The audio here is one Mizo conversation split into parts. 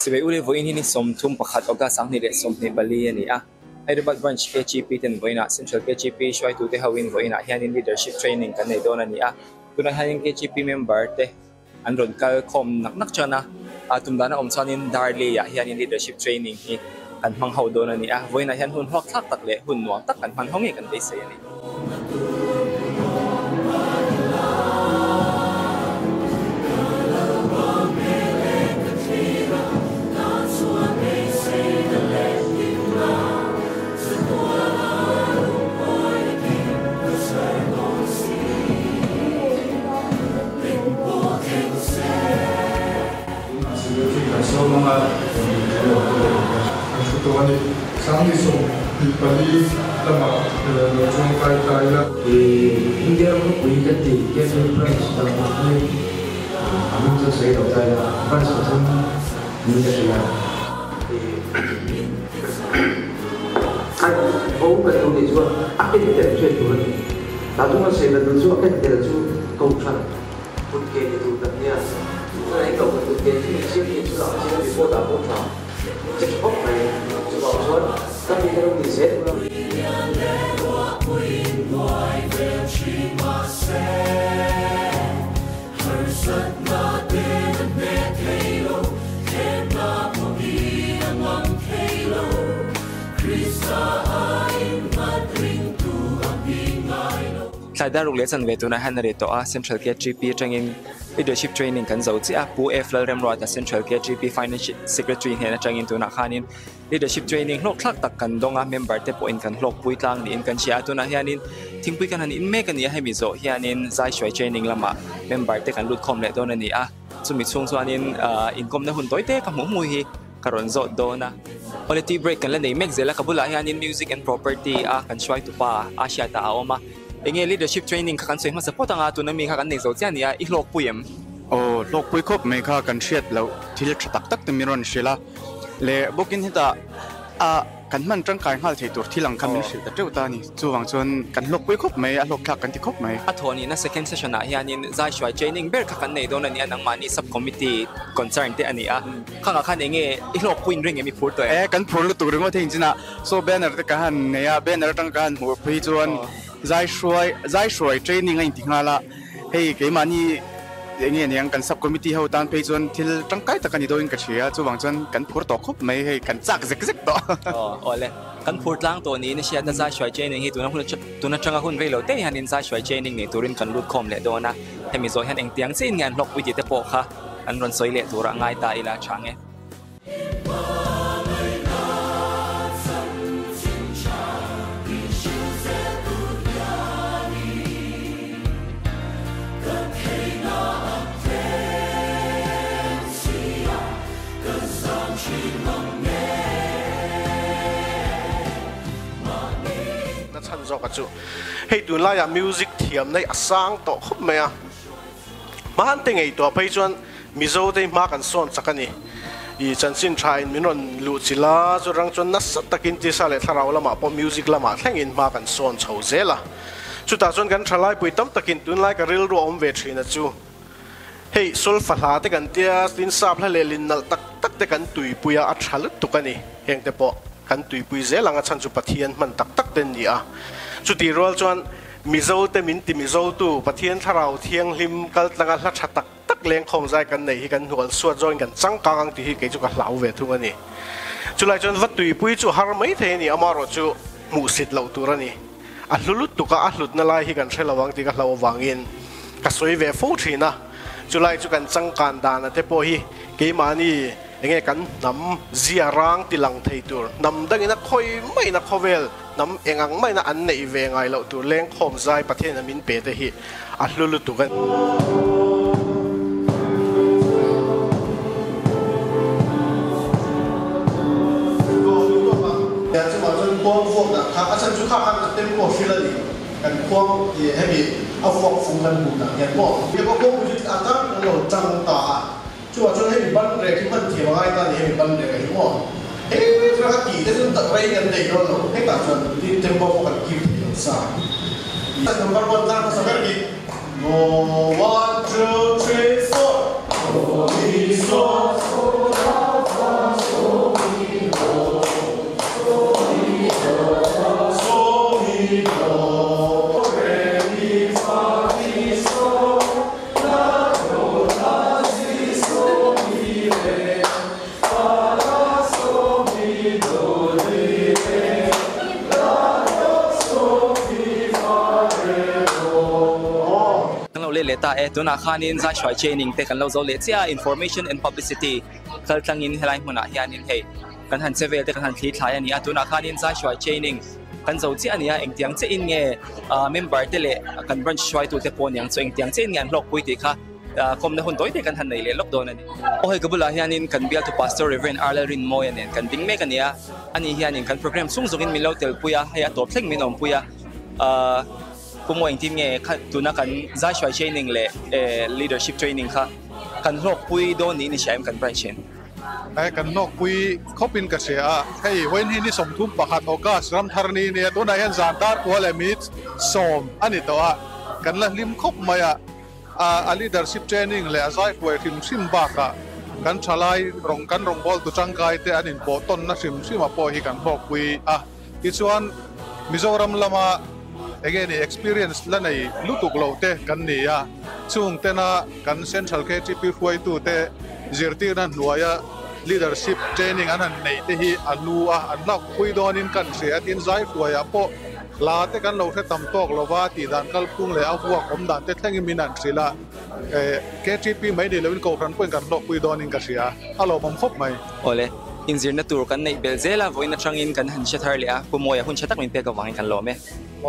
Sipai u leh vawiin hi ni 31 August 2024 a ni a. Hyderabad Branch KGP ten vawiinah Central KGP hruaitute hoin vawiinah hianin Leadership Training kan nei dawn a ni a. Tunah hianin KGP member te an rawn kal khawm nak nak tan a, tum dana awm chuanin Darley-ah hianin Leadership Training hi kan hmang ho dawn a ni a. Vawiinah hian hun hlawk thlak tak leh hun nuam tak kan hman ho ngei kan beisei a ni. Secretary kan sawm anga kan hre tawh a ni. 2024 lamah lo chuangkai ta ila. India ram khawpui kan tih Catholic Branch dang pawh hi a hming chu sawi lo ta ila, branch pathum niin ka hria. A bo kan lo nih chuan a ken tel hriat tur a ni. Tah chung an sawi kan duh chu a ken tel chu Kohhran kut ke ni tur kan nia. Tunah hi Kohhran kut ke chu ni chiang ni chu lang chiang report ah pawh tha che tha khawp mai. Chuvang chuan ka mi te lo ni zel ula. Thlai dar ruk leh chanve tunah hian a ri tawh a, Central KGP atangin Leadership Training kan zo chiah a, Pu F Lalremruata Central KGP Finance Secretary hnen atangin tunah khanin Leadership Training hlawk thlak tak kan dawng a, member te pawhin kan hlawk pui tlang niin kan hria a, tunah hianin thingpui kan han in mek a ni a, hemi zawh hianin zai hruai training lamah member te kan lut khawm leh dawn a ni a, chumi chhung chuanin ahh inkawmna hun tawi te ka hmuh hmuh hi ka rawn zawt dawn a. Awle tea break kan la nei mek zel a, ka bulah hianin Music and Property a kan hruaitupa Ashiata a awm a, enge leadership training kha kan sawi hmasa phawt ang a, tuna mi kha kan nei zo chiah a ni a, i hlawk pui em? Aw hlawk pui khawp mai kha kan hriat loh thil tha tak tak te min rawn hrilh a. Leh bawkin hetah a kan hman tangkai nghal thei tur thil ang kha min hrilh ta teuh ta a ni. Chuvang chuan kan hlawkpui khawp mai, a hlawkthlak kan ti khawp mai. A thawh nihna second session ah hianin zai hruai training ber kha kan nei dawn a ni a, nangmahni sub committee concern te a ni a. Khangah khan enge i hlawkpuiin ring em i phur tawh em? E, kan phur lutuk ringawt hei chinah saw banner te ka han nei a, banner atang ka han hmuh phei chuan zai hruai zai hruai training a inti nghal a, hei keimahni Eng nge niang kan sub committee ho tan phei chuan thil tangkai tak a ni dawhin ka hria, chuvang chuan kan phur tawh khawp mai hei kan chak zek zek tawh. Aw awle, kan phur tlang tawh niin a hriat a, zai hruai training hi tuna hun tuna tanga hun rei lo te hianin zai hruai training nei turin kan lut khawm leh dawn a, hemi zawh hian engtiang chiin nge an hlawkpui tih te pawh kha an rawn sawi leh turah ngai ta ila tha nge. Na chhan zawk a chu hei tunlaiah music thiam na hi a sang tawh khawp mai a. Hmante ngei tuah phei chuan Mizo te hi hma kan sawn chak a ni. I chanchin tha in min rawn luh chilh a, chu rang chuan nasa takin tisa leh thlarau lamah pawh music lamah thlengin hma kan sawn chho zel a. Chutah chuan kan thalaipui tam takin tunlai ka rilru a awm ve thin a chu. Hei solfa hla te kan tia, tin sap hla leh lin nalh tak tak te kan tuipui a, a tha lutuk a ni. Heng te pawh kan tuipui zel ang a chhan chu Pathian hman tak tak te an ni a. Chutih rual chuan Mizo te min ti Mizo tu Pathian Thlarau Thianghlim kal tlanga hla tha tak tak lengkhawm zai kan nei hi kan hnual suat zawngin kan changkang ang tih hi kei chu ka hlau ve thung a ni. Chulai chuan va tuipui chu har mai thei a ni, amaherawh chu hmuhsit loh tur a ni. A hlu lutuk a, a hlutna lai hi kan hre lo ang tih ka hlau avangin ka sawi ve fo thin a. Chulai chu kan changkan dana te pawh hi keimahni enge kan hnam zia rang ti lang thei tur, hnam dangin a khawi maina khawvel, Hnam eng ang maina an neih ve ngai loh tur lengkhawm zai Pathian a min pe te hi a hlu lutuk a. Chuvang chuan khuang vuak dah kha a chhan chu kha khan a tempo hril a ni. Kan khuang ih hemi a vuak fung kan hmuh dah hian maw. Mipa khuang pui chu a tang an lo tang ta a. Chuvah chuan hemi ban rek hi hman thiam a ngai ta a ni, hemi ban rek a hi maw? Hei thlalak a tih te chuan tak rei kan nei dawn lo, hetah chuan tin tempo pawh kan keep thei lo sa. Number one tlang hmasa ber hi. No one two three four. leh ta e tunah khanin zai hruai training te kan lo zo leh chiah a information and publicity kal tlangin helai hmunah hianin hei kan han che vel te kan han thli thlai a ni a tunah khanin zai hruai training kan zo chiah a ni a engtiang chiah in nge ah member te leh kan branch hruaitu te pawh aniang chu engtiang chiah in nge an hlawkpui tih kha ah kawmna hun tawi te kan han nei leh lawk dawn a ni. Aw hei ka bulah hianin kan bialtu Pastor Reverend Arlel Rinmawia nen kan ding mek a ni a ani hianin kan program chhung zawngin min lo telpui a hei a tawp thleng min awmpui a ah Pu Maw engtin nge kha tuna kan zai hruai training leh leadership training kha kan hlawkpui dawn niin i hria em kan branch hian? He kan hlawkpui khawpin ka hria a, hei vawiin hi ni 31 August ramthar ni nia tunah hian zan dar kua leh minute 10 a ni tawh a, kan la hlim khawp mai a, a leadership training leh a zai hruai hrim hrim bakah kan thalai rawng kan rawngbawltu tangkai te an inpawh tawnna hrim hrima pawh hi kan hlawkpui a. Tichuan, Mizoram lama enge ni experience la nei lutuk lo te kan ni a, chung tena kan Central KTP hruaitute zirtirna hnuaia leadership training an han neih te hi a lu a, an hlakpui dawnin kan hria a, tin Zaihruaiah pawh hla te kan lo hre tam tawk lova tih dan kalphung leh a vuak awm dan te thlengin min han hrilh a, KTP mai ni loin Kohhran pawhin kan hlawkpui dawnin ka hria, a lawmawm khawp mai. Awle. Inzirna tur kan neih belh zel a, vawiin atangin kan han hre thar leh a, Pu Mawia hun tha tak min pek avangin kan lawm e.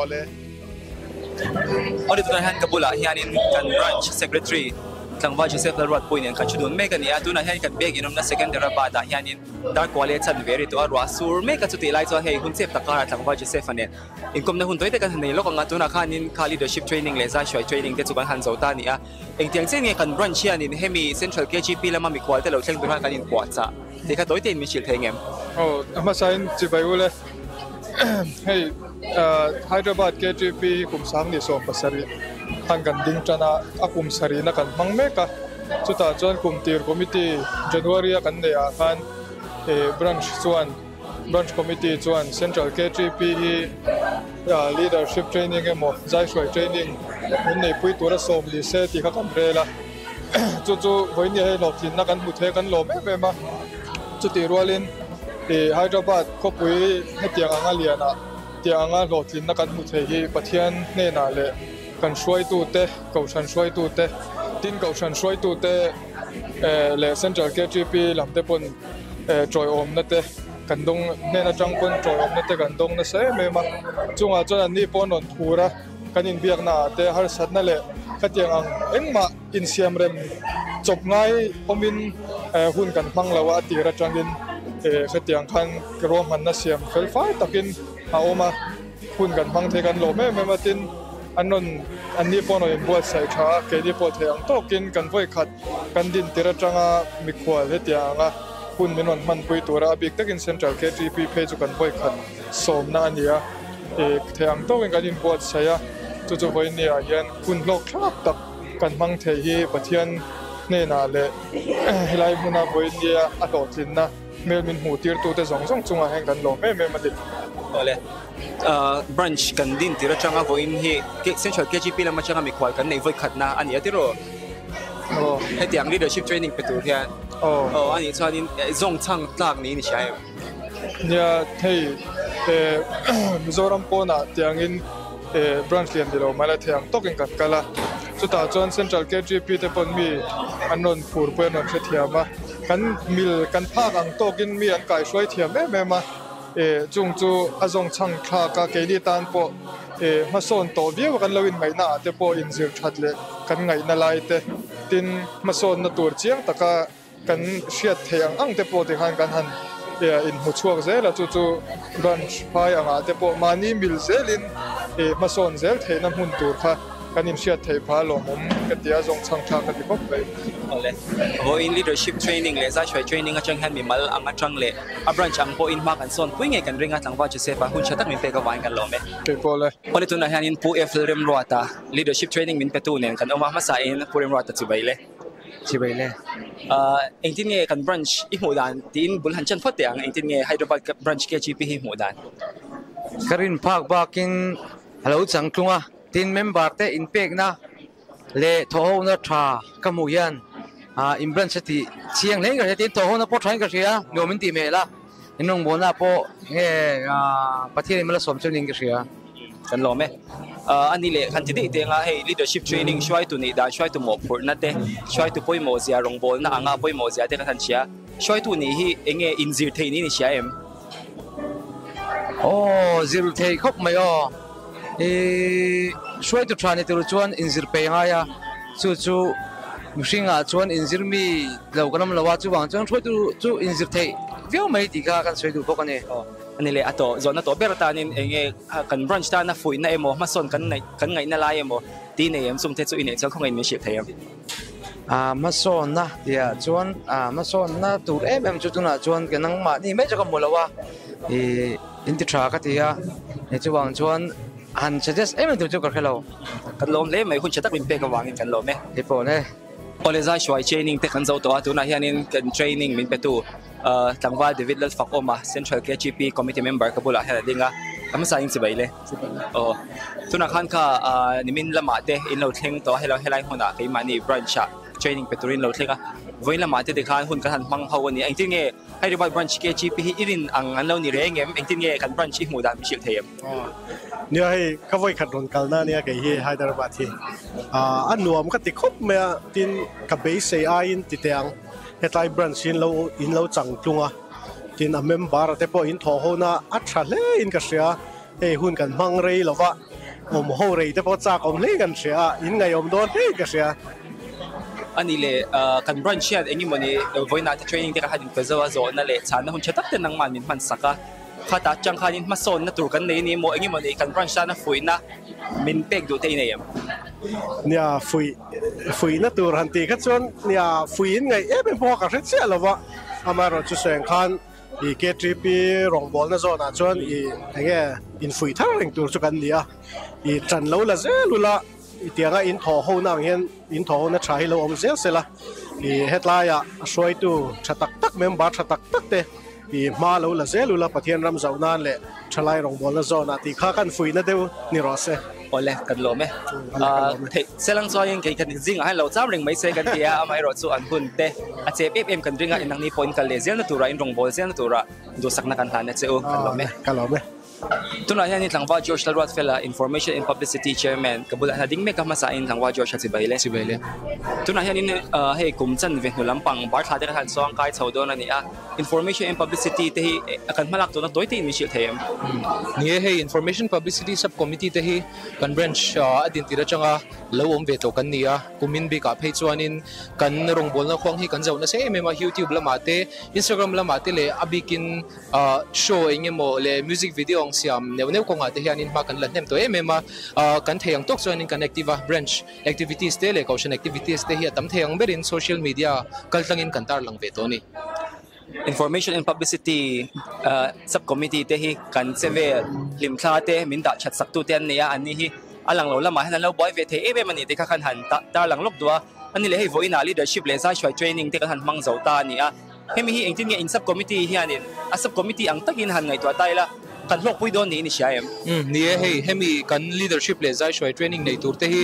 Awle. Awle tunah hian ka bulah hianin kan Branch Secretary Tlangval Joseph Lalruatpui nen kan thu dun mek a ni a, tunah hian kan biak inawmna Secunderabad ah hianin dar kua leh chan ve ri tawh a, ruah sur mek a, chutih lai chuan hei hun chep tak karah Tlangval Joseph-a nen inkawmna hun tawi te kan han nei lawk ang a, tunah khanin kha Leadership Training leh Zaihruai Training te chu kan han zo ta a ni a. Engtiang chiah nge kan branch hianin hemi Central KGP lama mikhual te lo thleng tur khan kan inpuah chah tih kha tawi tein min hrilh thei ngem? Aw, a hmasain chibai ul e. Hei Hyderabad KGP hi kum 2017 khan kan ding tan a, a kum sarihna kan hmang mek a. Chutah chuan kum tir committee January a kan neih ah khan branch chuan Branch Committee chuan Central KTP hi Leadership Training emaw Zaihruai Training min neipui tura sawm ni se tih kha kan rel a. Chu chu vawiin hei hlawhtlinna kan hmu thei a, kan lawm em em a. Chutih rualin Hyderabad khawpui hetiang anga lianah tiang anga hlawhtlinna kan hmu thei hi Pathian hnenah leh kan hruaitute, Kohhran hruaitute, tin Kohhran hruaitute leh Central KTP lam te pawn tawiawmna te kan dawng hnen atang pawn tawiawmna te kan dawng nasa em em a chungah chuan an ni pawh an rawn phur a kan inbiakna ah te harsatna leh khatiang ang engmah insiam rem chawp ngai awmin hun kan hmang lo a a tir atangin khatiang khan ruahmanna siam fel fai takin a awm a hun kan hmang thei kan lawm em em a tin an rawn an ni pawh an rawn inbuatsaih tha a keini pawh thei ang tawkin kan vawikhat Kan din tir atanga mikhual hetiang anga hun min rawn hmanpui tura a bik takin Central KTP phei chu kan vawikhat sawmna a ni a, ih thei ang tawkin kan inbuatsaih a, chu chu vawinia hian hun hlawk thlak tak kan hmang thei hi Pathian hnenah leh helai hmuna vawinia a hlawhtlinna hmel min hmuh tirtute zawng zawng chungah hian kan lawm em em a ni. Awle, branch kan din tir atanga vawiin hi Central KGP lam atanga mikhual kan neih vawikhatna a ni a tiraw? Aw, hetiang leadership training pe tur hian aw aw anih chuanin zawng chhang tlak niin i hria em? Nia, hei eh Mizoram pawnah tiangin eh branch lian ni lo mai la thei ang tawkin kan kal a, chutah chuan Central KGP te pawn mi an rawn phur pawh an rawn hrethiam a, kan mil kan phak ang tawkin mi an kaihruai thiam em em a, eh chung chu a zawng chhang thlak a, keini tan pawh eh hmasawn tawh viau a kan lo inngaihna ah te pawh inzir that leh kan ngaihna lai te tin hmasawnna tur chiang taka kan hriat theih ang ang te pawh tikhan kan han inhmu chhuak zel a, chu chu branch phai angah te pawh mahni mil zelin hmasawn zel theihna hmun tur kha kan inhriat theih phah lawmawm ka ti a, zawng chhang tha ka ti khawp mai. Awle, vawiin leadership training leh zaihruai training atang hian mimal ang atang leh a branch ang pawhin hma kan sawn pui ngei kan ring a, tlangval Joseph-a hun tha tak min pek avangin kan lawm e. Kei pawh le. Awle, tunah hianin Pu F. Lalremruata leadership training min petu nen kan awm a, hmasain Pu Remruata chibai le. Chibai le. Engtin nge kan branch i hmuh dan tiin bul han chan phawt teh ang, engtin nge Hyderabad branch KGP hi hmuh dan? Ka rin phak bakin a lo chang tlung a, tin member te inpekna leh thawhhona tha ka hmuh hian in branch a tih chiang hle in ka hria, tin thawhhona pawh tha in ka hria, nuam in tih hmel a, in rawngbawlna pawh nge Pathian in mala sawm chu niin ka hria. Kan lawm e. Ani leh kan ti daih teng a, hei leadership training hruaitu nih dan, hruaitu mawhphurhna te, hruaitu pawimawh zia, rawngbawlna anga pawimawh zia te kan han hria. Hruaitu nih hi eng nge inzir theih niin i hria em? Aw, zir thei khawp mai aw. I hruaitu tha ni tur chuan inzir pei ngai a, chu chu mihringah chuan inzir mi lo kan awm lo a, chuvang chuan hruaitu chu inzir theih viau mai tih kha kan sawi duh bawk a ni. Aw, ani leh a tawh zawhna tawh ber atanin eng nge kan branch tana fuihna emaw hmasawn kan ngaih kan ngaihna lai emaw tih nei em chungte chu i neih chuan khawngaih min hrilh thei em? A hmasawnna tihah chuan a hmasawnna tur em em chu tunah chuan ke nangmahni mai chu ka hmu lo a, ih in ti tha ka ti a, chuvang chuan han suggest em em tur chu ka hre lo. Kan lawm hle mai, hun tha tak min pek avangin kan lawm e. Hei pawh le. Awle zai hruai training te kan zo tawh a, tunah hianin kan training min petu tlangval David Lalfakawma Central KGP Committee member ka bulah hian a ding a, a hmasa in chibai le. Aw tunah khan kha nimin lamah te in lo thleng tawh a, helai helai hmunah keimahni branch ah training pe turin lo thleng a, vawiin lamah te tikhan hun kan han hmang ho a ni a, engtin nge Hyderabad branch KGP hi i rin ang an lo ni reng em, engtin nge kan branch i hmuh dan min hrilh thei em? Nia hei ka vawi khat rawn kalna ania kei hi Hyderabad hi a nuam ka ti khawp mai a, tin ka beisei aiin ti teh ang hetlai branch hi in lo chang tlung a. Tin a member te pawh in thawh ho na a tha hle in ka hria, hei hun kan hmang rei lo va, awm ho rei te pawh chak awm hle in kan hria a, in ngaihawm dawn hle in ka hria. A nih leh kan branch hian eng emawni vawiinah te training te kan han inpe zo a, zawhna leh chhanna hun tha tak te nangmah min hman sak a, khatah atang khanin hmasawnna tur kan nei a ni emaw eng emawni kan branch tana fuihna min pek duh te i nei em? Nia fuih fuihna tur han tih kha chuan nia fuih in ngaih em em pawh ka hre chiah lo va. Amaherawh chu sawi ang khan i KTP rawngbawlna zawnah chuan i enge infuih thar reng tur chu kan ni a, i tan lo la zel ula i tianga in thawh hona ang hian in thawh hona tha hi lo awm zel sela i hetlaiah hruaitu tha tak tak member tha tak tak te i hma lo la zel ula Pathian ram zauh nan leh thalai rawngbawlna zawnah tih kha kan fuihna deuh ni rawh se. Awle kan lawm e. Theih selang chuanin kei kan zingah hian lo cham reng mai se kan ti a, amaherawh chu an hun te a chep em em kan ring a, inang ni pawhin kal leh zelna turah in rawngbâwl zelna turah duhsakna kan hlan a che u, kan lawm e. Ka lawm e. Tunah hian Tlangval George Lalruatfela, Information and Publicity Chairman, ka bulah hian a ding mek a, hmasain Tlangval George a chibai le. Chibai le. Tunah hianin hei kum chanve hnu lampang Barthla te kha han chuang kai chho dawn a ni a. Information and Publicity te hi kan hmalak tawhna tawi teiin min hrilh thei em? Ni e, hei Information Publicity Sub Committee te hi kan branch a din tir atanga lo awm ve tawh kan ni a, kumin bikah phei chuanin kan rawngbawlna khuang hi kan zoh nasa em em a, YouTube lamah te, Instagram lamah te leh a bikin show eng emaw leh music video ang siam neuh neuh kawngah te hianin hma kan la hnem tawh em em a, kan thei ang tawk chuanin kan active a, branch activities te leh kohhran activities te hi a tam thei ang berin social media kaltlangin kan tarlang ve tawh a ni. Information and Publicity Sub Committee te hi kan che vel hlimthla te min dah that sak tu te an nei a, an ni hi a lang lo lamah hian an lo buai ve thei em em a ni tih kha khan han tarlang lawk duh a, a ni leh hei vawiinah leadership leh zai hruai training te kan han hmang zo ta a ni a, hemi hi engtin nge in sub committee hianin a sub committee ang takin han ngaihtuah ta ila kan hlawkpui dawn niin i hria em? Umm ni e, hei hemi kan leadership leh zai hruai training nei tur te hi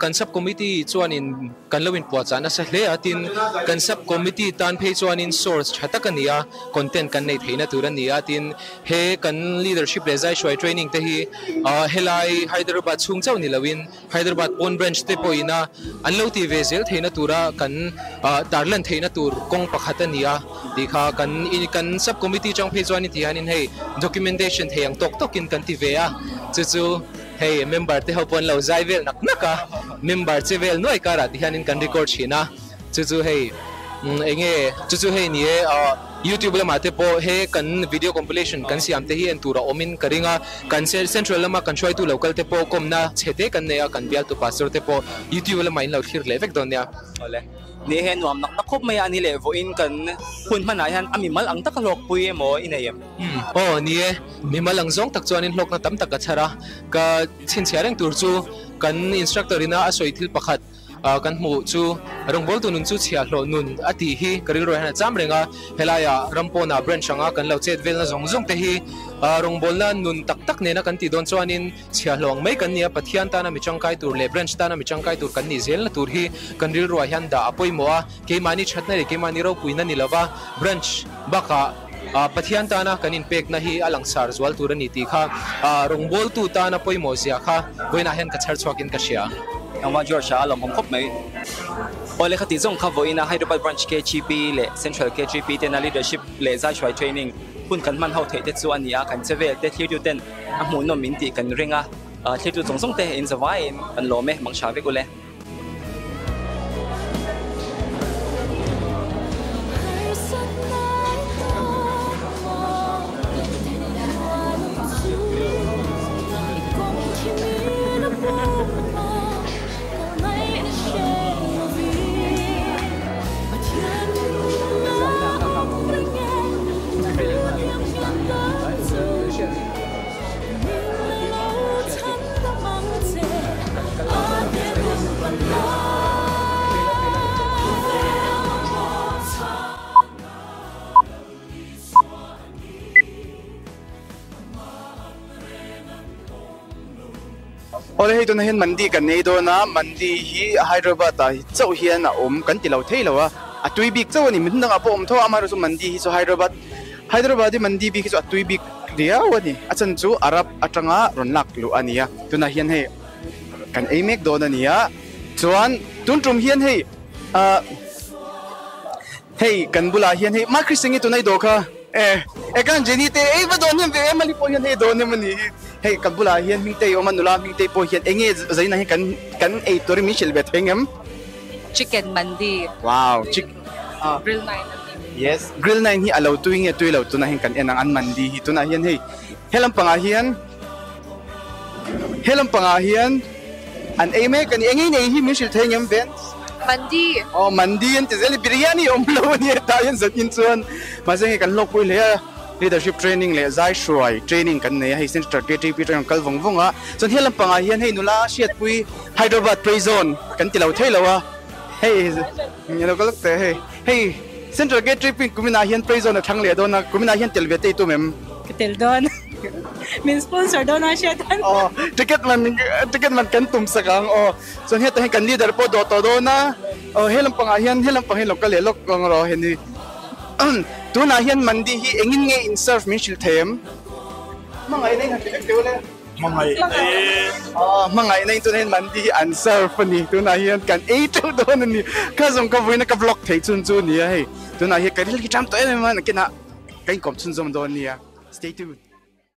kan sub committee chuanin kan lo inpuahchah nasa hle a, tin kan sub committee tan phei chuanin source tha tak a ni a, content kan nei theihna tur a ni a, tin he kan leadership leh zai hruai training te hi helai Hyderabad chhung chauh ni loin Hyderabad pawn branch te pawhin a an lo tih ve zel theihna tura kan tarlan theihna tur kawng pakhat a ni a tih kha kan kan sub committee chang phei chuan ti hianin hei documentation thei ang tawk tawkin kan ti ve a, chu chu hei member te ho pawh an lo zai vel nak nak a, member che vel nuai karah ti hianin kan record thin a, chu chu hei eng nge chu chu hei ni e. Youtube lamah te pawh he kan video compilation kan siam te hi en tur a awmin ka ring a, kan central lama kan hruaitu lo kal te pawh kawmna chhe te kan nei a, kan bialtu pastor te pawh youtube lamah in lo thlir leh vek dawn nia. Awle. Ni he nuam nak nak khawp mai a, ni leh vawiin kan hun hmanah hian a mimal ang taka hlawkpui emaw i nei em? Umm. Aw ni e, mimal ang zawng tak chuanin hlawkna tam tak ka chhar a, ka chhinchhiah reng tur chu kan instructor ina a sawi thil pakhat, Kan hmuh chu rawngbawltu nun chu chhiahhlawh nun a tih hi ka rilru hian a cham reng a, helaiah ram pawnah branch anga kan lo chet velna zawng zawng te hi rawngbawlna nun tak tak nena kan tih dawn chuanin chhiahhlawh ang mai kan ni a, Pathian tana mi tangkai tur leh branch tana mi tangkai tur kan nih zelna tur hi kan rilruah hian dah a pawimawh a, keimahni thatna leh keimahni ropuina ni lova branch bakah. Pathian tana kan inpekna hi a langsar zual tur a ni tih kha rawngbawltu tana pawimawh zia kha vawiinah hian ka chhar chhuakin ka hria. Engmah George a lawmawm khawp mai. Aw lehkha tih zawng kha vawiina Hyderabad Branch KGP leh Central KGP tena Leadership leh Zaihruai Training hun kan hman ho theih te chu a ni a, kan che vel te thirtu ten a hmuhnawm min tih kan ring a, thirtu zawng zawng te in zavaiin kan lawm e, mang tha vek ule. Awle hei tunah hian mandi kan nei dawn a, mandi hi Hyderabad ah chauh hian a awm kan ti lo thei lo a, a tui bik chauh a ni, hmun dangah pawh a awm tho a, amaherawhchu mandi hi chu Hyderabad Hyderabad hi mandi bik hi chu a tui bik riau a ni, a chan chu Arab atanga rawn lak luh a ni a, tunah hian hei kan ei mek dawn a ni a, chuan tun tum hian hei ah hei kan bulah hian hei Mark Christian nge tuna i dawh kha e e kan Jenny te ei va dawn hnem ve em ali pawh hian hei dawn hnem a ni hi hei kan bulah hian Hmingtei a awm a nula Hmingtei pawh hian enge zainah hian kan kan ei turin min hrilh ve thei ang em? Chicken mandi. Wow chick ah Grill 9 a ni. Yes Grill 9 hi a lo tui nge tui lo tunah hian kan en ang an mandi hi tunah hian hei he lampangah hian he lampangah hian an ei mek a ni eng ei hi min hrilh thei ang em ven? Mandi. Aw mandi an ti zel a ni biryani awm lo a ni hetah hian zan in chuan mahse hei kan hlawkpui hle a leadership training leh zai hruai training kan nei a hei central KTP training kal vawng vawng a chuan he lampangah hian hei nula hriatpui Hyderabad play zone kan ti lo thei lo a hei lo ka lawk teh hei hei central KTP kuminah hian play zone a thlang leh dawn a kuminah hian tel ve te i tum em? Ka tel dawn min sponsor dawn a hriat an. Aw ticket man ticket man kan tum sak ang aw chuan hetah hian kan leader pawh dawh tawh dawn a aw he lampangah hian he lampang hi lo kal leh lawk ang rawh heni tunah hian mandi hi engin nge in serve min hrilh thei em? Hmangaihna in han ti vek teh ule. Hmangaihna in. Aw hmangaihna in tunah hian mandi hi an serve a ni tunah hian kan ei teuh dawn a ni kha zawng ka vawiin a ka vlog theih chhun chu a ni a hei tunah hian ka ril hi ṭam tawh em em a nakinah. Ka inkawm chhunzawm dawn nia. Stay tuned.